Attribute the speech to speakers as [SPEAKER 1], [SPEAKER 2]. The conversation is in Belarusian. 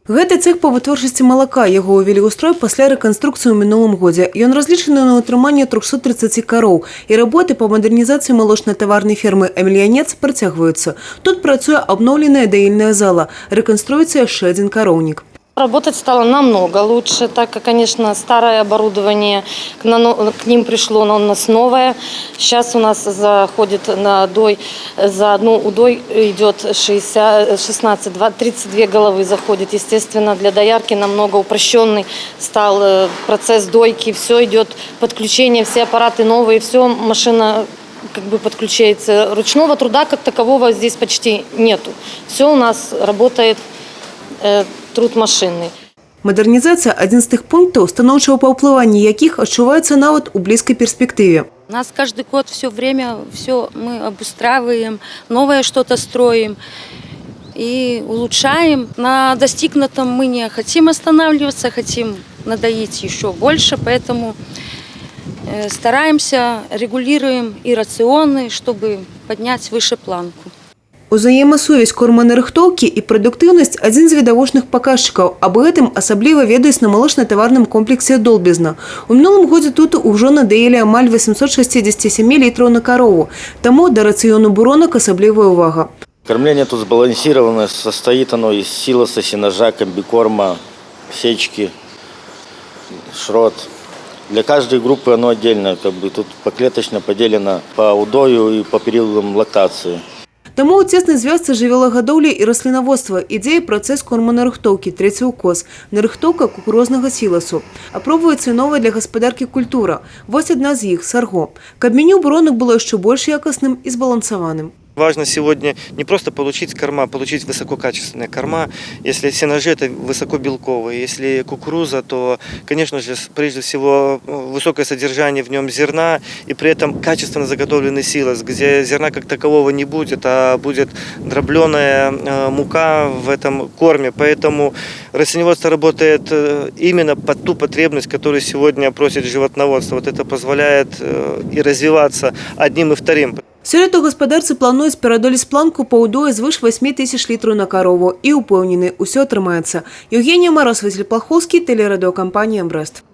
[SPEAKER 1] Гэты цех па вытворчасці малака, яго ўвялі ў строй пасля рэканструкцыі ў мінулым годзе. Ён разлічаны на ўтрыманне 330 кароў. І работы па мадэрнізацыі малочна-таварнай фермы «Амельянец» працягваюцца. Тут працуе абноўленая даільная зала, рэканструюецца яшчэ адзін кароўнік.
[SPEAKER 2] Работать стало намного лучше, так как, конечно, старое оборудование к ним пришло, но у нас новое. Сейчас у нас заходит на дой, за одну удой идет 60, 16, 2, 32 головы заходит. Естественно, для доярки намного упрощенный стал процесс дойки, все идет подключение, все аппараты новые, все, машина как бы подключается. Ручного труда как такового здесь почти нету. Все у нас работает труд машинный.
[SPEAKER 1] Мадэрнізацыя – адзін з тых пунктаў, станоўчага паўплывання якіх адчуваецца нават у блізкай перспектыве.
[SPEAKER 3] У нас каждый год все время все мы обустраиваем, новое что-то строим и улучшаем. На достигнутом мы не хотим останавливаться, хотим надоить еще больше, поэтому стараемся, регулируем и рационы, чтобы поднять выше планку.
[SPEAKER 1] Узаемасувязь корманарыхтоўкі і прадуктыўнасць – адзін з відавочных паказчыкаў. Аб гэтым асабліва ведаюць на малочна-таварным комплексе «Долбізна». У мінулым годзе тут ужо надаілі амаль 867 літраў на карову. Таму да рацыёну буронак асаблівая ўвага.
[SPEAKER 4] Кормление тут сбалансировано, состоит оно из силоса, сенажа, комбикорма, сечки, шрот. Для каждой группы оно отдельно, как бы тут поклеточно поделено по удою и по периодам лактации.
[SPEAKER 1] Таму ў цеснай звязцы жывёлагадоўлі і раслінаводства ідзе і працэс корманарыхтоўкі, трэці укос, нарыхтоўка кукурузнага сіласу. Апробваецца і новая для гаспадаркі культура. Вось адна з іх – сарго. Каб меню буронак было яшчэ больш якасным і збалансаваным.
[SPEAKER 5] Важно сегодня не просто получить корма, а получить высококачественные корма. Если сенажи, это высокобелковые, если кукуруза, то, конечно же, прежде всего высокое содержание в нем зерна и при этом качественно заготовленный силос, где зерна как такового не будет, а будет дробленая мука в этом корме. Поэтому растениеводство работает именно под ту потребность, которую сегодня просит животноводство. Вот это позволяет и развиваться одним и вторым.
[SPEAKER 1] Сёлета ў гаспадарцы плануюць пераадолець планку па ўдоі звыш 8 тысяч літраў на карову. І ўпэўнены, усё атрымаецца. Яўгенія Мароз, Васіль Плахоўскі, тэлерадыёкампанія «Брэст».